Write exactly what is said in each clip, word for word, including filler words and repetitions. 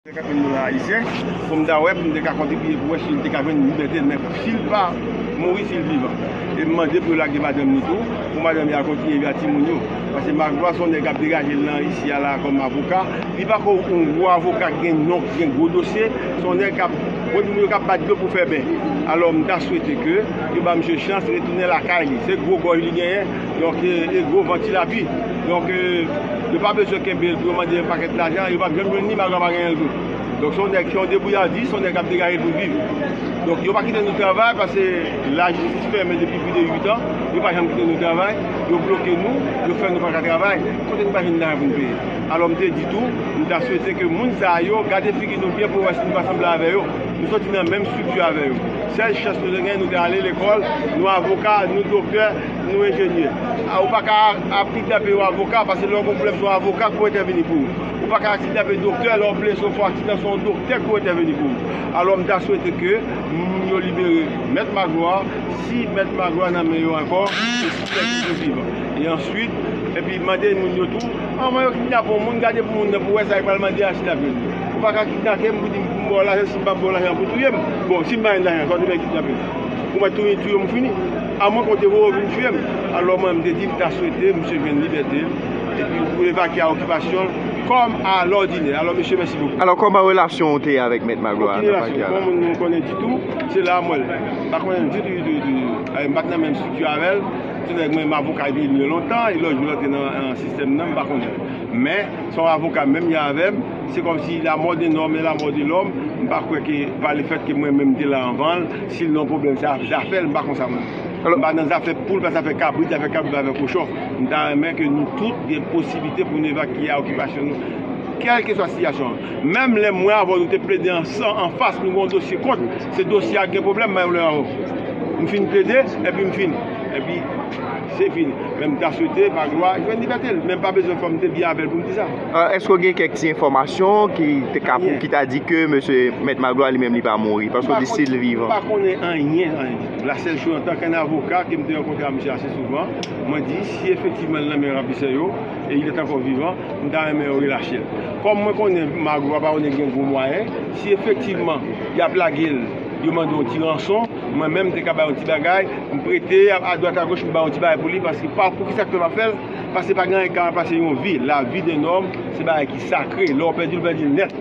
Senkant mil dola ayisyen, pou m ta wè, pou m te ka kontribye pou wè si l te ka jwenn libète l, men si l pa mouri, si l vivan. E m mande pou yo lage madanm li tou, pou madanm li a kontinye viv ak timoun yo. Paske Magloire se yon nèg k ap degaje l nan isi a la kòm avoka. Li pa ko yon gwo avoka ki gen non, ki gen gwo dosye. Se yon nèg k ap, bon, moun yo k ap bat dlo pou fè bè. Alò, m ta swete ke yo ba misye chans retounen lakay li. Se gwo gòj li genyen, donk, e, e gwo vant li ap pi. Donk, e, yo pa bezwen kenbe l pou yo mande yon pakèt lajan, yo p ap janm jwenn li, Magloire pa genyen l tou. Donk, se yon nèg, se yon debouyadi, se yon nèg k ap degaje l pou l viv. Donk, yo pa kite nou travay, paske lajistis fèmen depi plis de uit an, yo pa janm kite nou travay, yo bloke nou, yo fè nou pa ka travay. Kote nou pa jwenn lajan pou nou peye? Alò, m te di tou, m ta swete ke moun sa yo gade figi nou byen pou wè si nou pa sanble avè yo. Nou soti nan menm estrikti avè yo. Sèl chans nou te gen, nou te ale lekòl, nou avoka, nou doktè, nou enjenyè. A, ou pa ka ap kidnape yon avoka, paske lè w gen pwoblèm, se yon avoka ki pou entèvini pou ou. Ou pa ka kidnape doktè, lè w blese, w fè aksidan, se yon doktè ki pou entèvini pou ou. Alò, m ta swete ke moun yo libere Mèt Magloire, si Mèt Magloire nan men yo ankò, e si Mèt Magloire vivan. E answit, epi mande moun yo tou, anvan yo kidnape yon moun, gade pou moun nan pou wè sa yo pral mande a, si l ap jwenn li. Ou pa ka kidnape m pou di m pou m ba w lajan, si m pa ba w lajan pou touye m. Bon, si m pa jwenn lajan, sa w te fè kidnape m? Ou mèt touye, touye m, fini. Amwen ke w te voye yo vin touye m. Alò, mwen, m te di, m ta swete misye jwenn libète l, epi pou evakye a okipasyon l kòm a lòdinè. Alò, mesye, mèsi bokou. Alò, kòman relasyon w te ye avèk Mèt Magloire nan pakè a la? Bon, moun m konnen ditou, se la m wè l. M pa konnen l ditou, ditou, ditou. Eh, m pa t nan menm estrikti avè l. Se nèg mwen, m avoka li depi lontan, e lòt jou l antre nan, nan sistèm nan, m pa konnen. Men, se yon avoka menm jan avè m, se kòmsi la mò de nòm e la mò de lòm, m pa kwè ke pa lefèt ke mwen menm m te la anvan l, si l nan pwoblèm, se zafè l, m pa konsa mwen. M pa nan zafè poul, pa zafè kabrit, zafè kabrit, pa zafè kochon. M ta renmen ke nou tout gen posiblite pou nou evakye a okipasyon nou, kèlkeswa sitiyasyon an. Menm lè mwen avè w nou te plede ansanm, anfas, nou gen yon dosye kont, se dosye a gen pwoblèm, mwen avè w. M fin plede, epi m fin. Epi, se fini. Men m ta swete Magloire jwenn libète l, men pa bezwen fò m te byen avè l pou m di sa. Ah, èske w gen kèk ti enfòmasyon ki te ka, ki ta di ke mesye Mèt Magloire li menm li pa mouri, paske w di si l vivan? M pa konnen anyen, anyen ditou. La sèl choz, antanke yon avoka ke m te rankontre a misye ase souvan, mwen di, si efektivman l nan men ravisè yo, e il est encore vivant, m ta renmen yo relache l. Kòm mwen konnen Magloire pa konnen gen gwo mwayen, si efektivman y ap lage l, yo mande yon ti ranson, mwen menm m te ka bay yon ti bagay, m prete a, adwat agoch, m bay yon ti bagay pou li, paske pa, poukisa k fè m ap fè l? Paske pa gen anyen ki ka ranplase yon vi. La vie d'un homme, se bagay ki sakre. Lè w pèdi l, ou pèdi l nèt.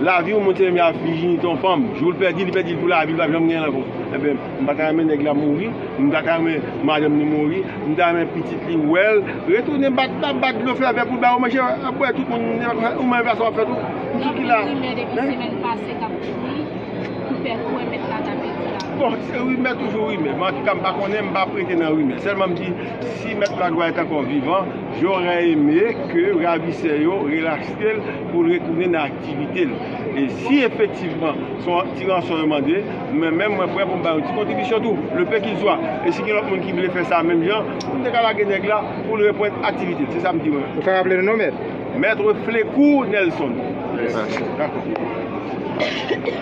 Lavi yon moun se menm jan ak vijinite yon fanm. Jou l pèdi, li pèdi l pou lavi, li p ap janm genyen l ankò. Enben, m pa ta renmen nèg la mouri, m pa ta renmen madanm li mouri, m ta renmen pitit li wè l, retounen bat, bat, bat dlo fè vè pou l ba yo manje, ap bwè tout moun, ou menm pa sa w ap fè tou. M sou ki la. Gen rimè depi semèn pase k ap kouri pou fè kwè Mèt la ta pèdi lavi. Bon, se rimè, toujou rimè. Men antouka, m pa konnen, m pa prete nan rimè. Sèlman m di, si Mèt Magloire est encore vivant, j'aurais aimé que ravisè yo relaske l pou l retounen nan aktivite l. E si efektivman se yon ti ranson yo mande, mwen menm mwen prè pou m bay yon ti kontribisyon tou, le peu qu'il soit. E si gen lòt moun ki vle fè sa menm jan, pou m te ka lage nèg la pou l reprann aktivite l. Se sa m di mwen. Ou ka raple nou non, mèt? Maître Flecourt Nelson. Dakò.